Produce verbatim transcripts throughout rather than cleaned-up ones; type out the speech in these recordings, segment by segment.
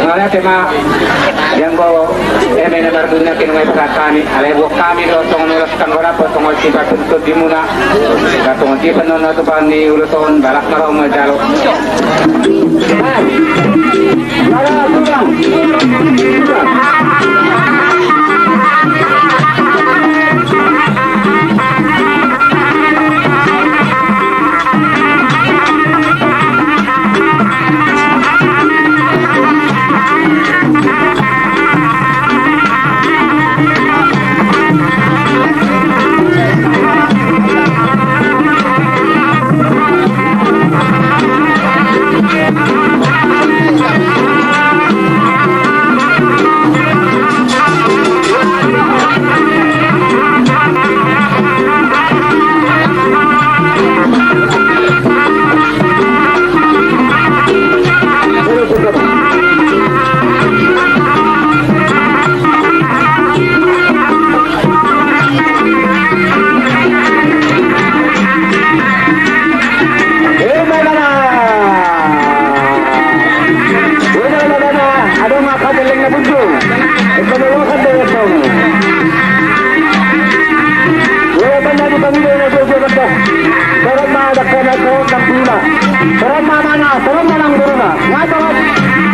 Mauliate ma, di angka eme na mardongan, nunga dipasahat hami, alai buat hami do songon ulos tanggo rap, songon sipatuntut di muna, songon sipanonona tu pan ni ulos on, balas ma ro ma jalo. Torop ma dakdanak, torop ma amang, torop ma nang boruna. Nga torop,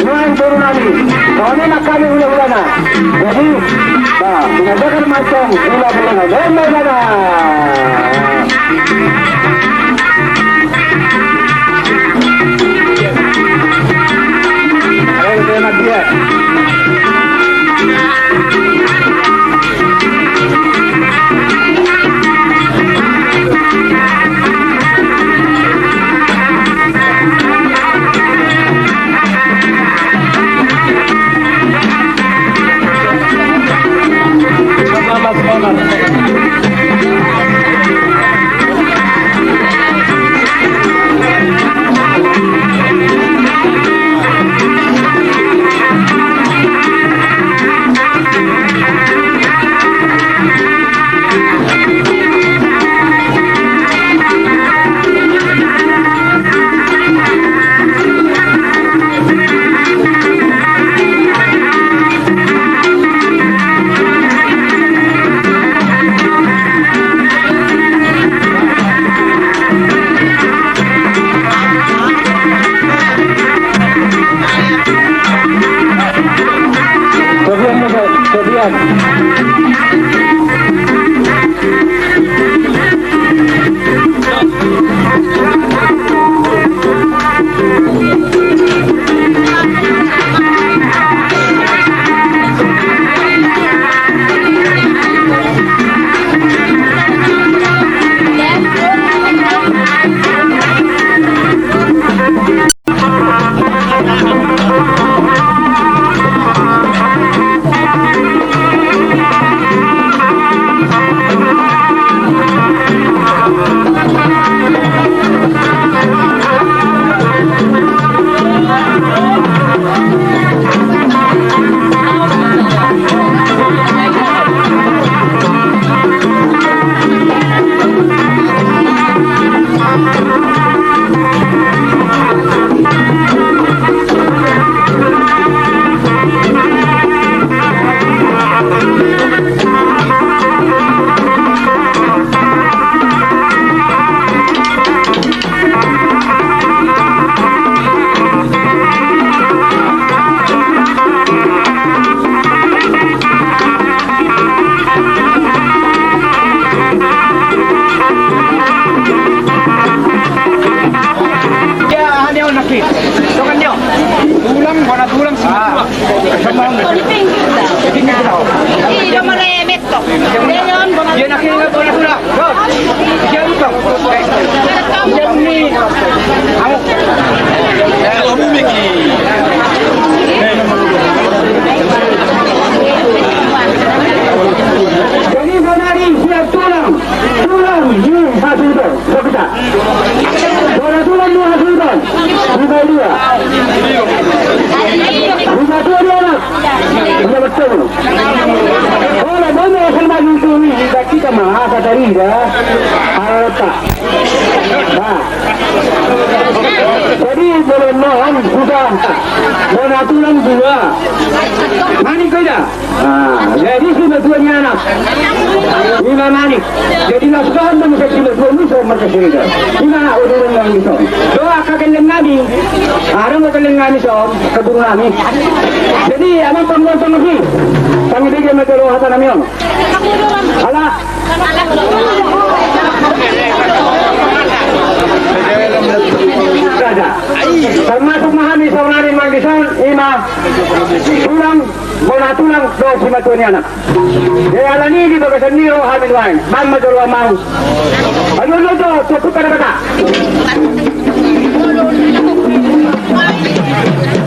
nga boru nami. Songon i nang hami hulahulana. Jadi, ba, tinggal dakar ma antong hulahulana. Baen ma hulahulana. Jadi, bonari siap tulang, tulang ni hasilton, so kita. Bona tulang ni hasilton, lima dua. Lima dua dia anak. Ia betul. Ora, bona asal maju tu, kita mah, kata dia. Alta. Nah. Jadi, Tolong mohon sudah. Bona tulang dua. Manik ko da. Ah, jadi simatua ni anak. Ima Manik. Jadi las dohot do muse simatua ni son markas Siregar. Ima uduran nami son. Doa ka gelleng nami. Ada mau gelleng nami son. Keburu nami. Jadi amang panggontong si. Kami bege ma jolo hata nami on. Ala. Raja. Termasuk ma hami saonari manggisang ima tulang, bona tulang dohot simatua ni anak. Jadi alani di bagasan ni roha hami nuaeng. Baen ma jolo amang. Aduh, aduh, aduh, cukup pada kata.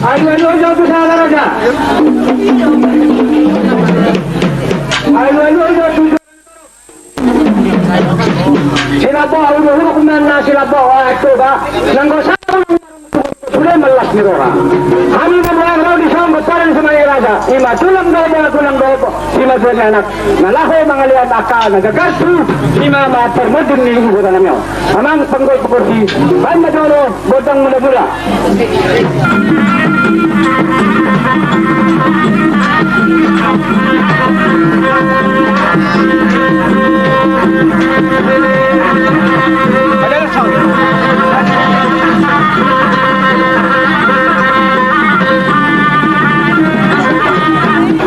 Aduh, aduh, aduh, aduh, salah raja. Aduh, aduh, aduh, aduh. Silabo, huruk-huruk ma na silabo, ah, coba. Nanggo sabar, sudah melas ni roha. Hami memang mau disambut pada semuanya raja. Ima tulang dohot, tulang dohot. Ima tulang anak. Na laho mangalean angka na gagar tu. Ima ma parmodun ni ibu kota nami on. Amang panggol pekursi. Baen ma jolo gondang mula-mula.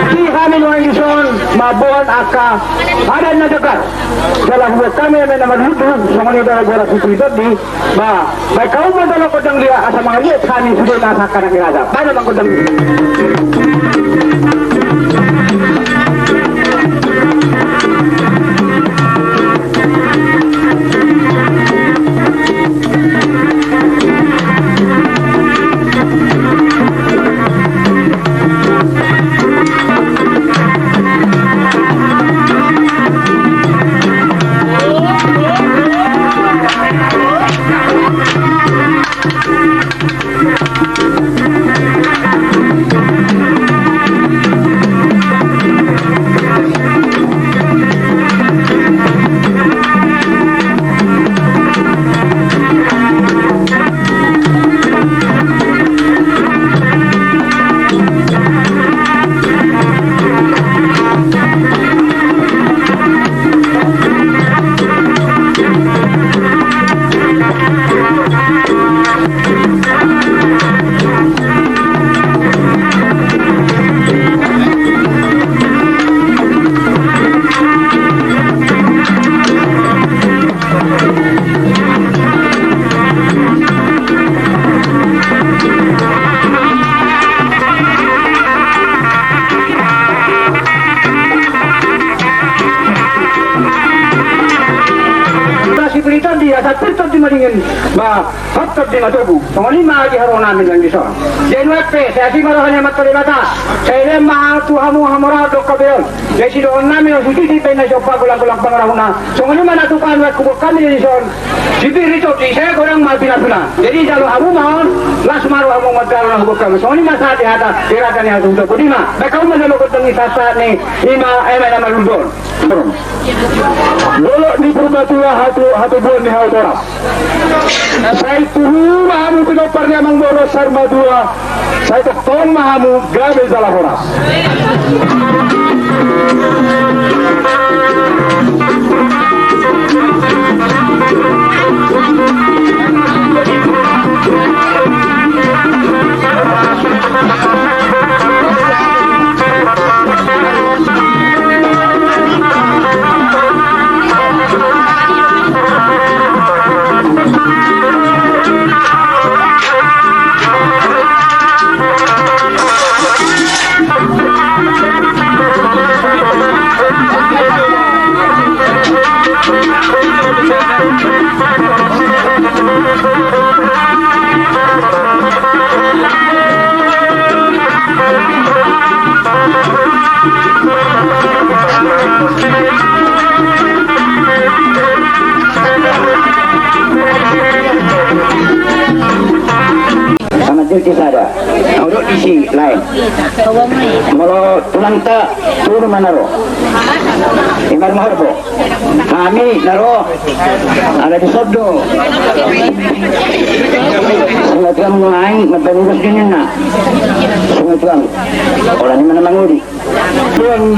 Di hami nuaeng dison mamboan angka adat na gagar. Jala hubuat hami eme na marlundu songon i do boras ni Puri Tondi. Ba, baen hamu ma jolo gondang dia asa mangaliat hami sude na sangkaning ni raja. Baen ma gondang. Sipilitan di asa pirton di madingin. Ba, hot di matobu. Songon i ma di haroa nami nuaeng dison. Jadi nuaeng pe, sai asi ma roha ni Amanta Debata. Sai lehon ma tu hamu hamoraon dohot habebeon. Jadi sidohonon nami on sude di pe na siompa golang-golang pangarahutna. Songon i ma na tupa nuaeng hubuat hami dison. Sipir i tondi sai godang ma pina-pina. Jadi jalo hamu ma on. Las ma roha hamu manjalo na hubuat hami. Songon i ma sahat di hata. Di hata ni hasuhuton. Bodi ma. Baen hamu ma jolo gondang ni sahat-sahat ni. Ima eme na marlundu on. Dolok ni Purbatua hatu, hatubuan ni hau Toras. Sai tubu ma hamu pinompar ni amang boru Sarmatua. Sai tongtong ma hamu gabe jala horas. Sama tu di sada. Audok di si lain. Molo tulangta turu ma na ro. Ima ma horbo. Hami na ro. Ala di son do. Sama tu mulai. Mambaen ulos do ninna. Songon i tuan. Holan i ma na mangoli. Tuan